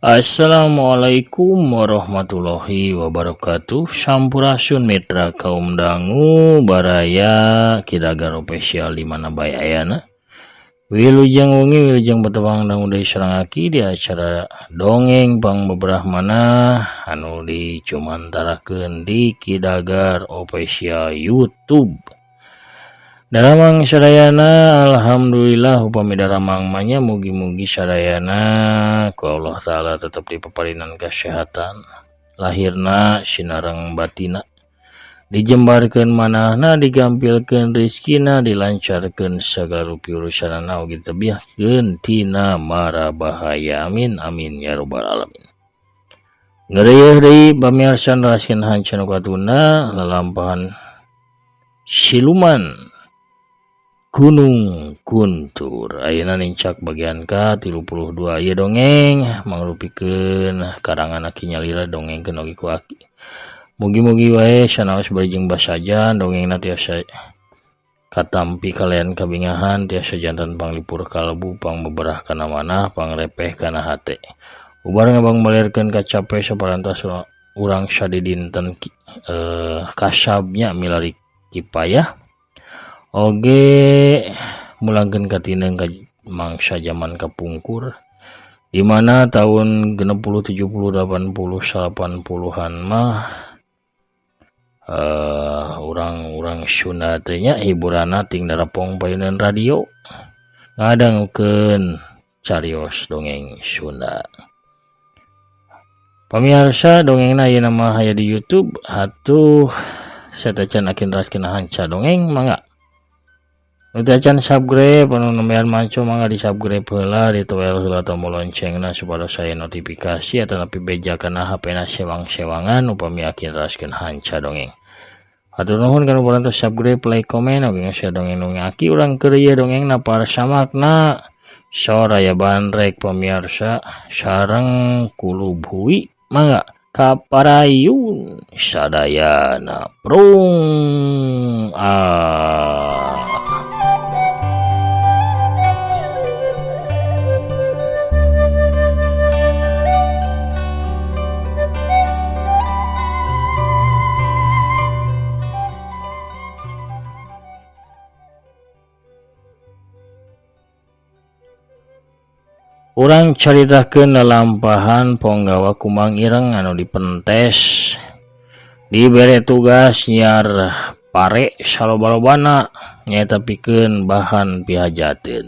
Assalamualaikum warahmatullahi wabarakatuh. Sampurasun mitra kaum dangu baraya Kidagar Official di mana bae ayana. Wilujeng wengi wilujeng bertepang dangu deui sareng aki di acara dongeng pangbeberah manah anu dicumantarakeun di Kidagar Official YouTube. Daramang sadayana, alhamdulillah upami daramang mah nya, mugi-mugi sadayana ku Allah Ta'ala tetap dipaparinan kesehatan lahirna sinareng batina, dijembarkeun manahna, digampilkeun rizkina, dilancarkeun sagala rupi urusanana, oge ditebiahkeun tina mara bahaya. Amin amin ya robbal alamin. Ngeureuh deui pamirsa, neraskeun hanca nu katunda, lalampahan siluman Gunung Guntur. Ayeuna nincak bagian ka 32. Ieu dongeng mangrupikeun karangan Aki Nyalira, dongengkeun oge ku Aki. Mugi-mugi wae sanaos bari jeung basajan dongengna tiasa katampi kalian kabingahan, tiasa jantan panglipur kalbu, pangbeberah kana manah, pangrepeh kana hate. Ubar ngabang balirkeun kacape saparantos urang sadidinten kasabnya milari kipayah oge mulangkeun katineng ka mangsa zaman kapungkur, di mana tahun 60, 70, 80, 80-an mah urang-urang Sunda teh nya hiburanna ting darapong payunan radio ngadangukeun carios dongeng Sunda. Pamirsa, dongengna ayeuna mah aya di YouTube. Atuh satacan akin raskeun hanca dongeng, mangga nu teu acan subscribe anu nembean manco mangga di subscribe heula, ditoel heula tombol loncengna supaya saya notifikasi atau nepi beja kana HP-na sewang-sewangan upami akin raskeun hanca dongeng. Hatur nuhun kana parantos subscribe, like, komen, oge nge-share dongeng-dongeng aki. Urang keur ieu dongengna parsamakna Soraya Bandrek pemirsa sareng Kulub Hui, mangga kaparayun sadayana prung ah. Urang caritakeun lalampahan ponggawa Kumang Ireng anu dipentes dibere tugas nyiar pare saloba-lobana nyaeta pikeun bahan pihajateun.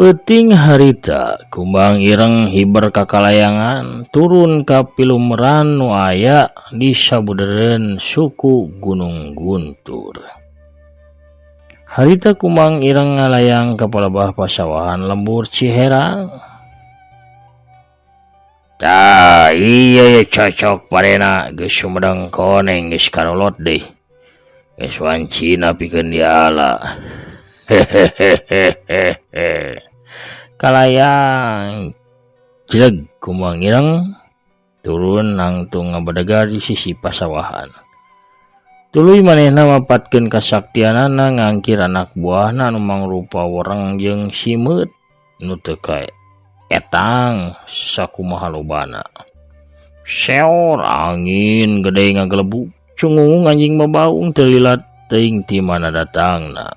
Peuting harita Kumbang Ireng hiber ka kalayangan turun ka pilumeran nu aya di sabudeureun suku Gunung Guntur. Harita Kumang Ireng ngalayang ka palebah pasawahan lembur Ciherang. Tah ieu cocok parena, geus sumedang koneng, geus karolot deui. Geus wancina pikeun diala. Hehehehehe. Kalayang jeleg Kumang Ireng turun nangtung ngabedegar di sisi pasawahan. Tuluy manehna mapatkeun kasaktianana ngangkir anak buahna anu mangrupa wereng jeung simeut nu teu kaetang sakumaha lobana. Seor angin gede ngagelebug, cungung anjing babaung teu lila teuing ti mana datangna.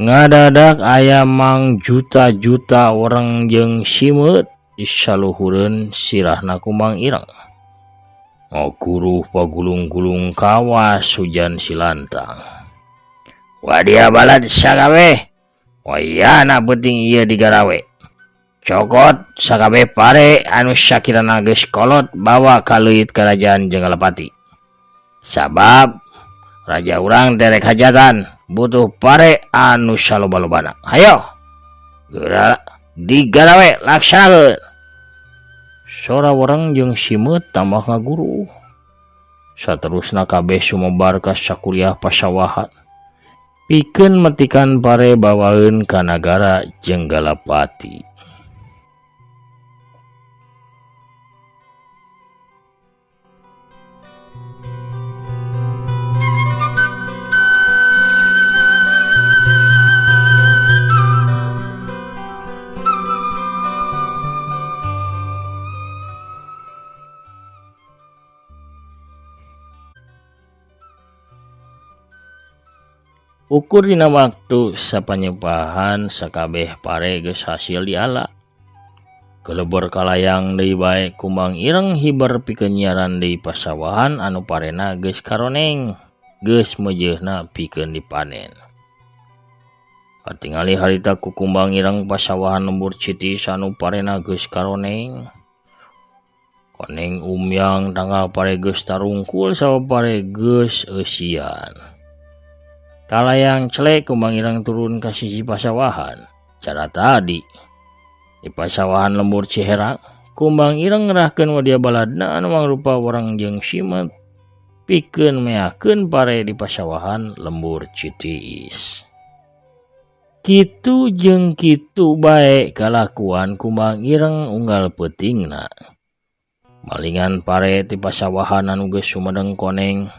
Ngadadak aya mang juta-juta wereng jeung simeut di saluhureun sirahna Kumang Ireng. Ngaguruh pagulung-gulung kawas hujan silantang. Wadia balad sakabeh, wayana penting ieu digarawe. Cokot sakabeh pare anu sakirana geus kolot bawa ka leuit karajaan Jenggalapati. Sabab raja urang terek hajatan butuh pare anu saloba-lobana. Hayo geura digarawe laksanakeun. Sora wereng jeung simeut tambah ngaguruh. Saterusna kabeh sumebar ka sakuliah pasawahan pikeun metikan pare bawaeun ka nagara Jenggalapati. Ukur dina waktu sapanyepahan sakabeh pare geus hasil diala. Kelebor kalayang deui bae kumbang ireng hiber pikeun nyiaran deui pasawahan anu parena geus karoneng, geus meujeuhna pikeun dipanen. Katingali harita ku kumbang ireng pasawahan lembur Citiis anu parena geus karoneng. Koneng umyang tanggal pare geus tarungkul sabab pare geus eusian. Kalayang celek kumbang ireng turun ka sisi pasawahan. Cara tadi di pasawahan lembur Ciherang, kumbang ireng ngerahkeun wadia baladna anu mangrupa warang jeung simet pikeun meakeun pare di pasawahan lembur Citiis. Kitu jeung kitu bae kalakuan kumbang ireng unggal peutingna. Malingan pare ti pasawahan anu geus sumedeng koneng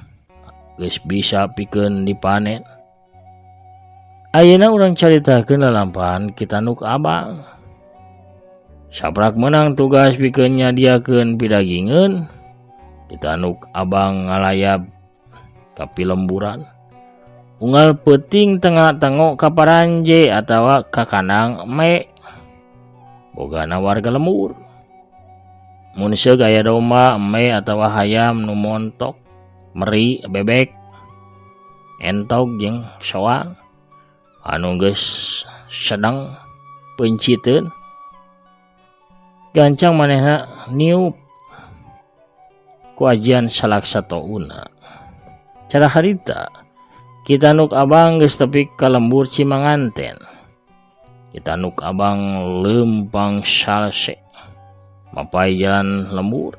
geus bisa pikeun dipanen. Ayeuna urang caritakeun lalampahan Ki Tanduk Abang. Saprak meunang tugas pikeun nyadiakeun pidagingeun, Ki Tanduk Abang ngalayab ka pilemburan. Unggal peuting tengah-tengok ka paranje atawa ka kandang eme. Bogana warga lembur. Mun seug aya domba, eme atawa hayam nu montok, meri, bebek, entog jeung soang anu geus sedang peunciteun. Gancang manehna niup ku ajian salaksa touna. Cara harita Ki Tanduk Abang geus tepi ka lembur Cimanganten. Ki Tanduk Abang leumpang salse mapai jalan lembur.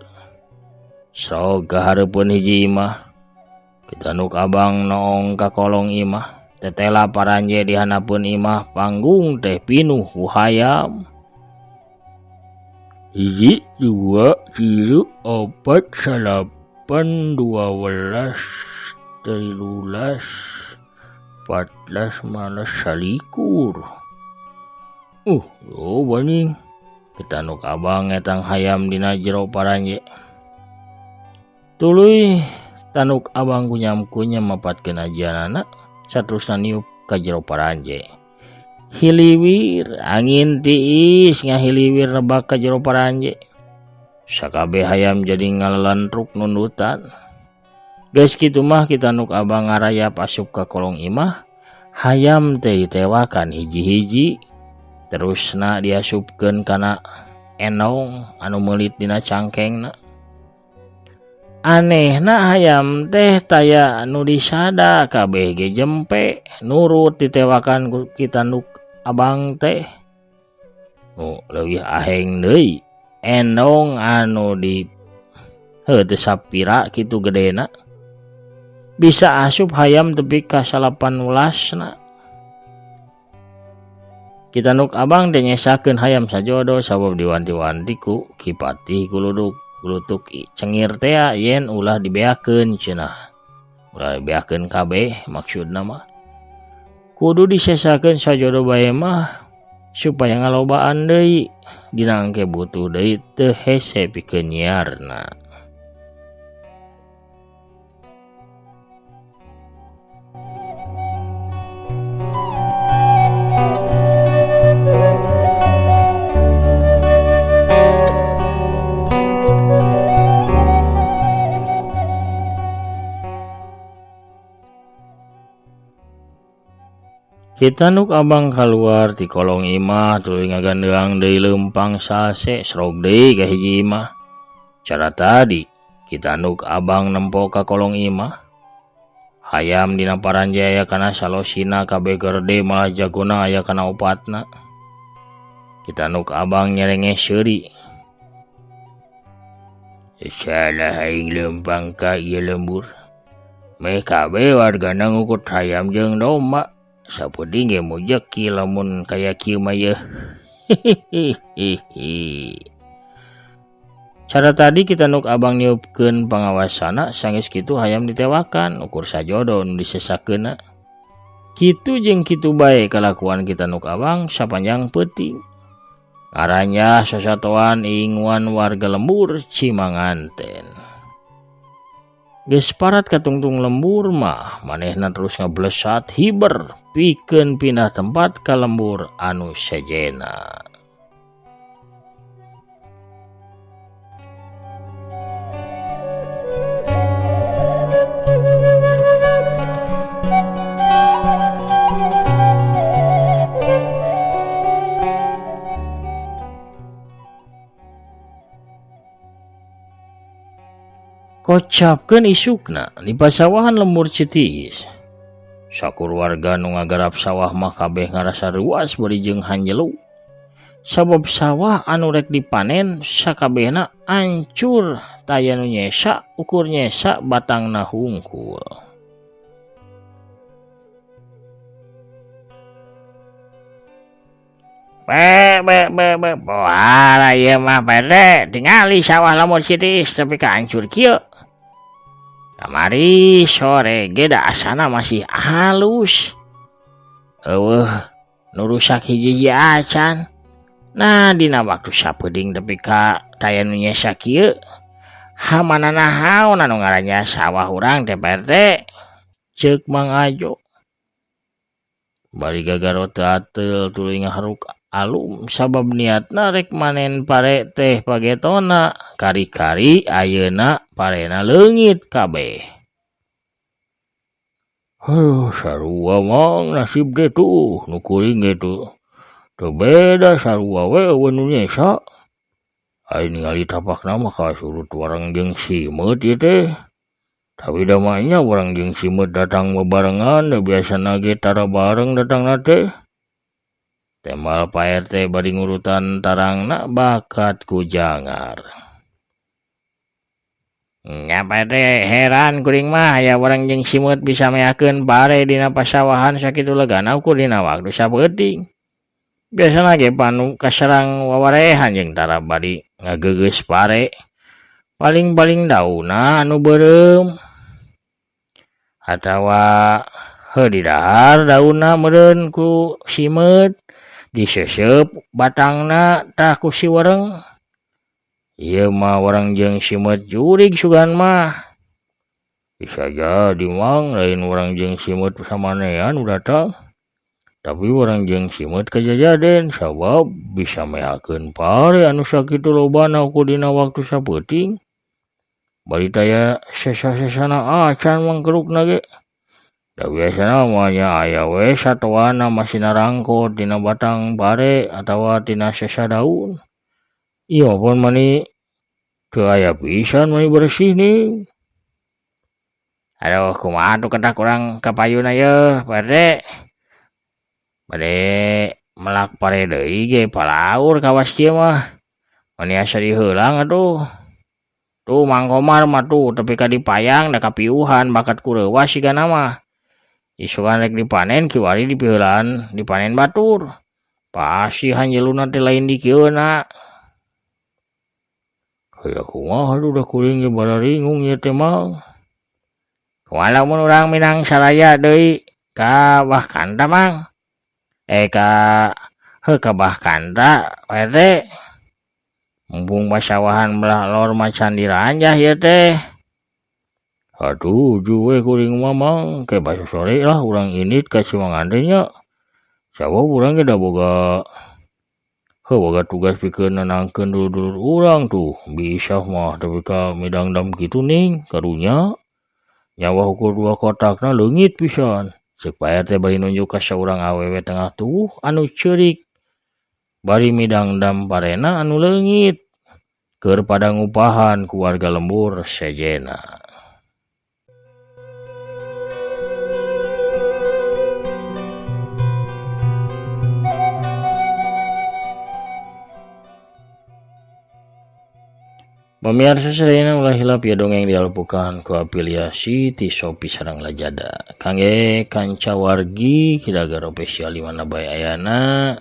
Sok kahareupeun hiji imah. Ki Tanduk Abang noong ka kolong imah. Tetela paranje di handapeun imah panggung teh pinuh ku hayam. 1, 2, 3, 4, 9, 12, 13, 14, 15, 21. Loba nih. Ki Tanduk Abang ngetang hayam dina jero paranje. Tuluy Tanduk Abang kunyam-kunyam mapatkeun ajianana saterusna niup ka jero paranje. Hiliwir angin tiis ngahiliwir nebak ka jero paranje. Sakabeh hayam jadi ngalelentruk nundutan. Geus kitu mah Ki Tanduk Abang ngarayap asup ka kolong imah, hayam teh ditewakan hiji-hiji, terusna diasupkeun kana enong anu meulit dina cangkengna. Anehna hayam teh taya nu disada kabeh ge jempe nurut ditewakan ku Ki Tanduk Abang teh. Nu leuwih aheng deui endong anu di heuh teu sapira kitu gedena. Bisa asup hayam tepi ka 18-na. Ki Tanduk Abang teh nyesakeun hayam sajodo sabab diwanti-wanti ku Ki Patih Kuluduk Gulutuk cengir teh yen ulah dibeakeun cenah. Ulah dibeakeun kabeh maksudna mah. Kudu disesakeun sajodo bae mah supaya ngalobaan deui dina engke butuh deui teu hese pikeun nyiarna. Ki Tanduk Abang kaluar ti kolong imah tuluy ngagandeang deui leumpang salse srog deui ka hiji imah. Cara tadi Ki Tanduk Abang nempo ka kolong imah. Hayam dina paranje aya kana salosina kabeh gerde malah jagona aya kana opatna. Ki Tanduk Abang nyerenge seuri. Salah aing leumpang ka ieu lembur. Meh kabeh wargana ngukut hayam jeung domba. Sapeuding ge mujeki lamun kaya kieu mah yeuh. Cara tadi Ki Tanduk Abang niupkeun pangawasana sanggeus kitu hayam ditewakan ukur sajodo nu disesakeunna. Kitu jeung kitu bae kalakuan Ki Tanduk Abang sapanjang peuting. Ngaranjah sasatoan inguan warga lembur Cimanganten. Geus parat katungtung lembur mah manehna terus ngablesat hiber pikeun pindah tempat ka lembur anu sejena. Kocapkeun isukna di pasawahan lembur Citiis. Sakur warga nu ngagarap sawah mah kabeh ngarasa ruas bari jeung hanjelu. Sabab sawah anu rek dipanen sakabehna ancur taya nu nyesa ukur nyesa batangna hungkul. Be be be be boala ieu mah bede tingali sawah lembur Citiis tapi ka hancur kieu. Kamari sore ge da asana masih halus. Eueuh nu rusak hiji-hiji acan. Nah dina waktu sapeuding tepi ka taya nu nyesa kieu. Hamanana haon anu ngarannya sawah urang teh Pak RT. Ceuk Mang Ajo. Bari gagaro teu ateul tuluy ngaharuk alum sabab niatna rek manen pare teh pagetona kari-kari ayeuna parena leungit kabeh. Heuh sarua Mang nasib teh tuh nu kuring ge tuh. Teu beda sarua we eueuh nu nyesa. Ari ningali tapakna mah kasurut warang jeung simeut ieu teh. Tapi da mah nya warang jeung simeut datang bebarengan da biasana ge tara bareng datangna teh. Tembal Pak RT bari ngurutan tarangna bakat ku jangar. Nya Pak RT heran kuring mah aya warang jeung simeut bisa meakeun pare dina pasawahan sakitu legana ukur dina waktu sapeuting. Biasana ge panu kaserang wawarehan jeung tara bari ngageugeus pare. Paling-paling daunna anu beureum atawa heuh didahar daunna meureun ku simeut. Diseseup batangna tah ku si wereng. Ieu mah warang jeung simeut jurig sugan mah. Bisa jadi Mang lain warang jeung simeut samanean nu datang. Tapi warang jeung simeut kajajaden sabab bisa meakeun pare anu sakitu lobana ku dina waktu sapeuting. Bari taya sesa-sesana acan mangkerukna ge. Da biasana mah nya aya we satoana masih narangkot dina batang pare atawa tina sesa daun. Ieu pun mani teu aya pisan mani bersih nih. Aduh kumaha atuh kedah kurang kapayuna yeuh Pak RT. Bade melak pare deui ge palaur kawas kieu mah. Mani asa diheulang atuh. Tuh Mang Komar mah tuh tepi ka dipayang da kapiuhan bakat ku reuwas sigana mah. Isukan rek dipanen kiwari dipiheulaan dipanen batur. Pasti hanjeluna teh lain di kieuna. Aya kumaha atuh da kuring ge bararingung ieu teh Mang. Kumaha lamun urang minang saraya deui ka Bah Kanta Mang? Ka heuh ka Bah Kanta Pak RT. Mumpung pasawahan belah lor mah can diranjah ieu teh. Aduh, we kuring mah Mang, ke baso sore lah urang indit ka Ciwangande nya. Sabab urang ge da boga heuh boga tugas pikeun nenangkeun dulur-dulur urang tuh. Bisa mah tapi ka midangdam kitu ning karunya. Nyawa ukur dua kotakna leungit pisan. Ceuk Pak RT bari nunjuk ka saurang awewe tengah tubuh anu ceurik. Bari midangdam parena anu leungit. Keur pada ngupahan ku warga lembur sejena. Pemirsa sadayana ulah hilap ya dongeng dialpukan ku afiliasi ti Shopee sareng Lazada. Kangge kanca wargi Kidagar Official di mana bae ayana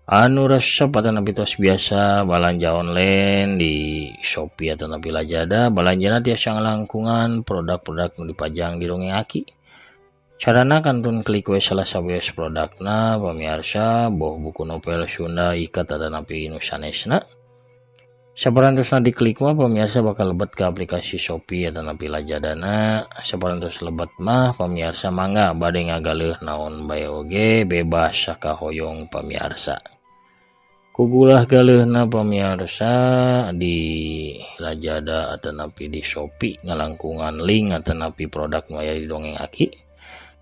anu resep atanapi tos biasa balanja online di Shopee atanapi Lazada, balanjana tiasa ngalangkungan produk-produk nu dipajang di dongeng aki. Carana kantun klik we salah sawios produkna pemirsa, boh buku novel Sunda ikat atanapi nu sanesna. Saparantosna diklik mah pemirsa bakal lebet ke aplikasi Shopee atanapi Lazadana. Saparantos lebet mah pemirsa mangga bade ngagaleuh naon bae oge bebas sakahoyong pemirsa. Kugulah galeuhna pemirsa di Lazada atanapi di Shopee ngalangkungan link atanapi produk nu aya di Dongeng Aki.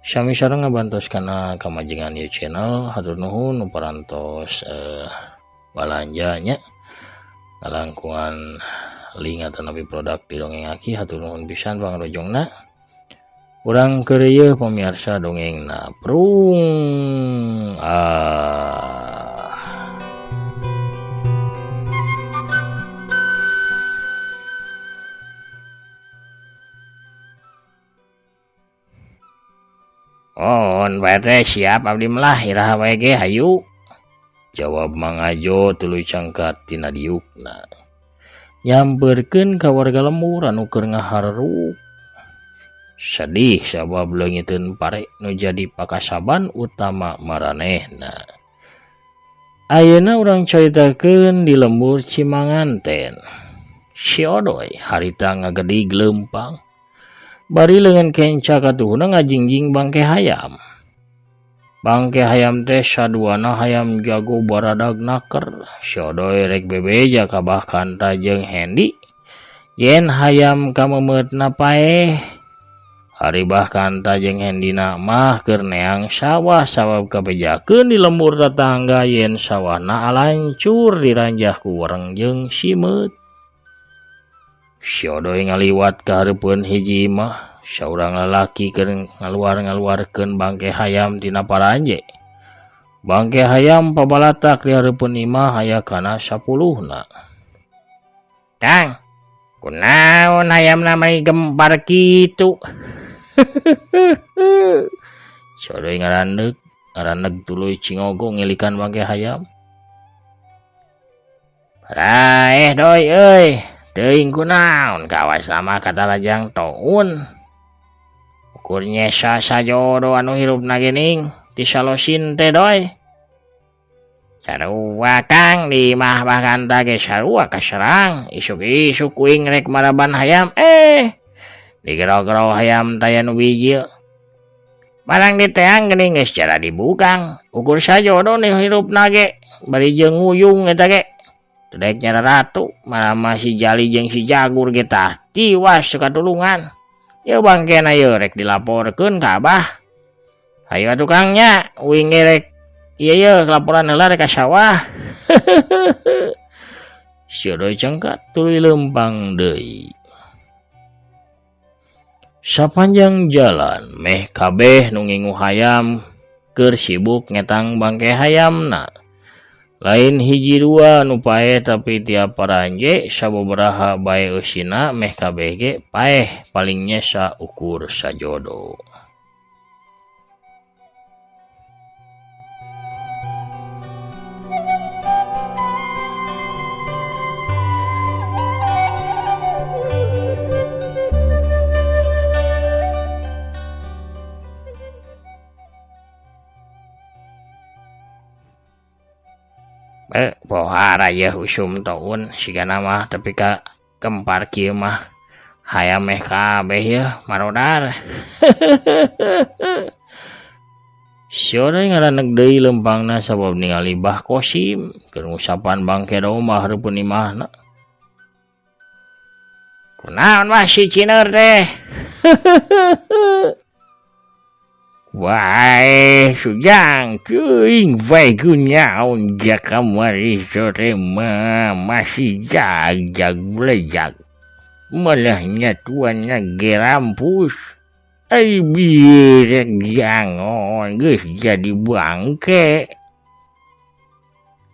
Sami sareng ngabantos kana kamajengan ieu channel. Hatur nuhun nu parantos balanjanya ngalangkungan link atanapi produk di Dongeng Aki. Hatur nuhun pisan pangrojongna. Urang keur ieu pemirsa dongengna prung ah. On Pak RT siap abdi mah iraha wae ge hayu. Jawab Mang Ajo tuluy cangkat tina diukna. Nyamperkeun ka warga lembur anu keur ngaharuk. Sedih sabab leungiteun pare nu jadi pakasaban utama maranehna. Ayeuna urang caritakeun di lembur Cimanganten. Si Odoy harita ngagedig leumpang. Bari leungeun kenca katuhuna ngajingjing bangke hayam. Bangke hayam teh saduana hayam jago baradag naker. Si Odoy rek bebeja ka Bah Kanta jeung Hendi yen hayam kamemeutna paeh. Ari Bah Kanta jeung Hendina mah keur neang sawah sabab kabejakeun di lembur tetangga yen sawahna alancur diranjah ku wereng jeung simeut. Si Odoy ngaliwat ka hareupeun hiji imah, saurang lalaki keur ngaluar-ngaluarkeun bangke hayam tina paranje. Bangke hayam pabalatak di hareupeun imah aya kana 10-na. Kang, kunaon hayamna mah gempar kitu? Si Odoy ngaraneg tuluy cingogo ngilikan bangke hayam. Raeh doy euy. Teuing kunaon kawas lama kata lajang toun. Ukur nyesa sajodo anu hirupna geuning ti salosin teh doy. Sarua Kang di imah Bah Kanta ge sarua kaserang. Isuk-isuk kuing rek maraban hayam digero-gero hayam taya nu bijil. Barang diteang geuning geus cara dibukang. Ukur sajodo nu hirupna ge bari jeung nguyung eta ge. Dek nyara ratu malah si Jali jeung si Jagur ge tah tiwas katulungan. Yeuh bangkena yeuh rek dilaporkeun ka Abah. Hayu atuh Kang nya uing ge rek ieu yeuh laporan heula rek ka sawah. Si Odoy cengkat tuluy leumpang deui. Sapanjang jalan meh kabeh nu ngingu hayam keur sibuk ngetang bangke hayamna. Lain hiji dua nu paeh tapi tiap paranje sababaraha bae eusina meh kabeh ge paeh paling nyesa ukur sajodo. Pohara yeuh usum taun sigana mah tapi ka kempar kieu mah hayam meh kabeh yeuh marodar. Si Odoy ngaraneg deui leumpangna sabab ningali Bah Kosim keur ngusapan bangke domba hareupeun imahna. Kunaon mah si Ciner teh? Wae sujang teuing wae kunyaon ja kamari sore mah masih jag-jag blejag. Malah nyatuanna ge rampus. Ai birek jangon geus jadi bangke.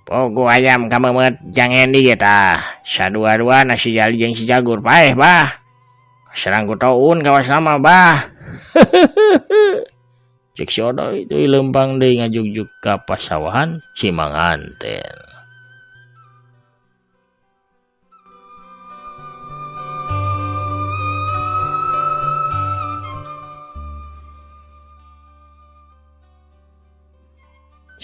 Pogo ayam kamemet jang Hendi ge tah. Sadua-dua si Jali jeung si Jagur paeh bah. Serang ku taun kawas lama bah. Cek si Odoy tuluy leumpang deui ngajugjug ka pasawahan Cimanganten.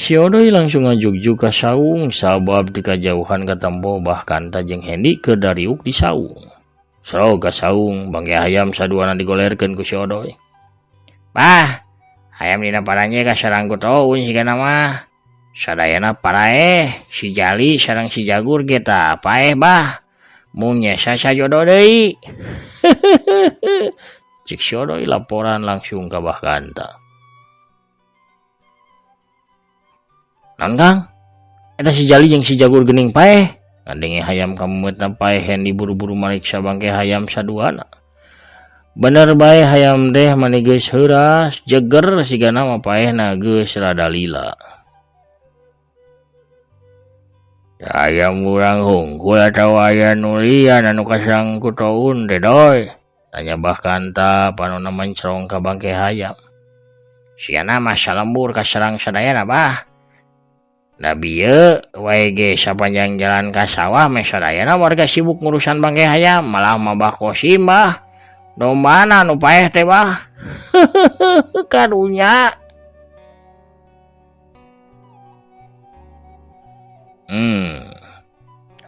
Si Odoy langsung ngajugjug ka saung sabab ti kajauhan katempo Bah Kanta jeung Hendi keur dariuk di saung. Srog ka saung bangke hayam saduana digolerkeun ku si Odoy. Bah, hayam dina paranje kaserang ku toun sigana mah. Sadayana paraeh, si Jali sareng si Jagur ge tah paeh bah. Mung nyesa sajodo deui. Cik si Odoy laporan langsung ka Bah Kanta. Naon Kang? Eta si Jali jeung si Jagur geuning paeh. Ngadenge hayam kameutna paeh Hendi buru-buru mariksa bangke hayam saduana. Bener bae hayam teh mani geus heuras, jeger sigana mah paehna geus rada lila. Hayam urang hungkul atawa aya nu lian anu kaserang ku toun teh Doy? Tanya Bah Kanta panonna mencrong ka bangke hayam. Sigana mah salembur kaserang sadayana Bah. Da bieu wae ge sapanjang jalan ka sawah meh sadayana warga sibuk ngurusan bangke hayam, malah mah Bah Kosim bah. Dombana nu paeh teh bah. Karunya.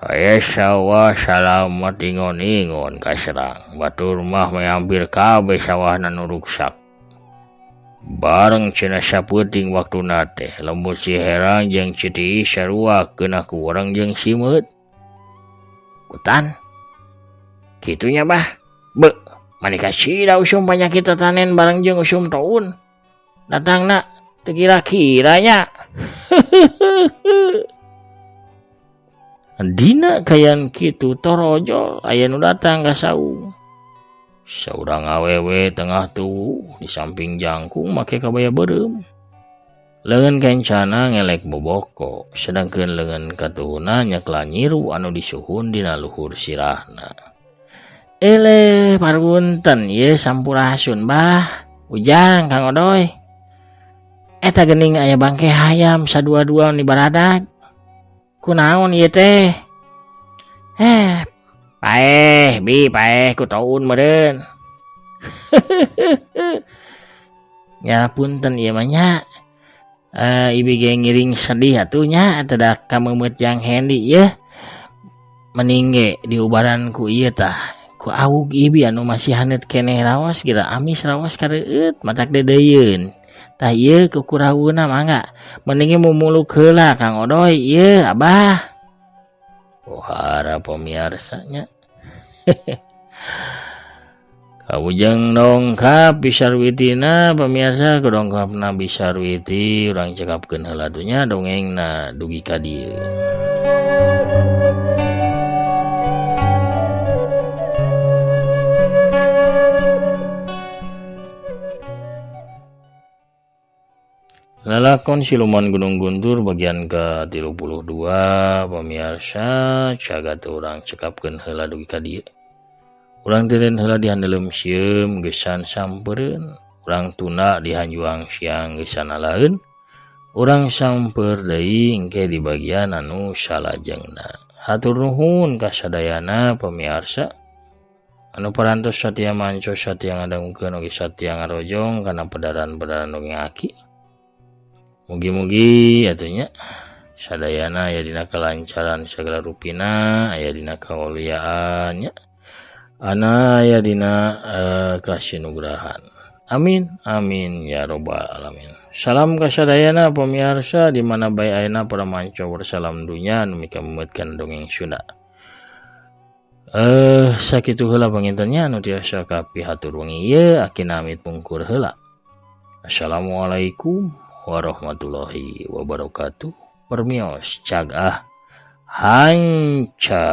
Aya sawah salamat ingon-ingon kaserang. Batur mah meh hampir kabeh sawahna nu ruksak. Bareng cenah sapeuting waktuna teh lembut si Herang jeung si Tiis sarua keunah ku urang jeung simeut. Kutan. Kitu nya bah. Be, mani kasida usum panyakit tatanen bareng jeung usum taun. Datangna teu kira-kira nya. Dina kayan kitu torojol aya nu datang ka saung. Saurang awewe tengah tuwuh di samping jangkung make kabaya beureum. Leungeun kencana ngelek boboko, sedangkeun leungeun katuhuna nyekla nyiru anu disuhun dina luhur sirahna. Eleh parunten ieu sampurasun bah. Ujang Kang Odoy. Eta geuning aya bangke hayam sadua-dua nu baradag. Kunaon ieu teh? Paeh, bi paeh ku taun meureun. Nya punten ieu mah nya. Ibi ge ngiring sedih atuh nya eta da kameumeut jang Hendi yeuh. Mending ge diubaran ku ieu tah. Ku awug ibi anu masih haneut keneh raos geura amis raos kareueut matak deudeuyeun. Tah ieu kukuraweuna mangga. Mending ge mumuluk heula Kang Odoy ieu Abah. Pohara pamiarsa nya. Kaujeng dongkap Bisarwitina pemirsa kedongkapna Bisarwiti urang cekapkeun heula atuh nya dongengna dugi ka dieu. Lalakon Siluman Gunung Guntur bagian ke-32 pemirsa cagat urang cekapkeun heula dugi ka dieu. Urang teureun heula di handeuleum sieum geusan sampereun, urang tunda di hanjuang siang geusan alaeun, urang samper deui engke di bagian anu salajengna. Hatur nuhun ka sadayana pemirsa anu parantos satia manco satia ngadangukeun oge satia ngarojong kana pedaran-pedaran dongeng aki. Mugi-mugi atuh nya sadayana aya dina kelancaran sagala rupina, aya dina kauliaan nya, ana aya dina kasinugrahan. Amin amin ya robbal alamin. Salam ka sadayana pemirsa di mana bae ayeuna para manco bersalam dunya anu mikameutkeun dongeng Sunda. Sakitu heula pangintennya anu tiasa kapihatur wengi ieu aki namit pungkur heula. Assalamualaikum warahmatullahi wabarakatuh. Permios cagah hanca.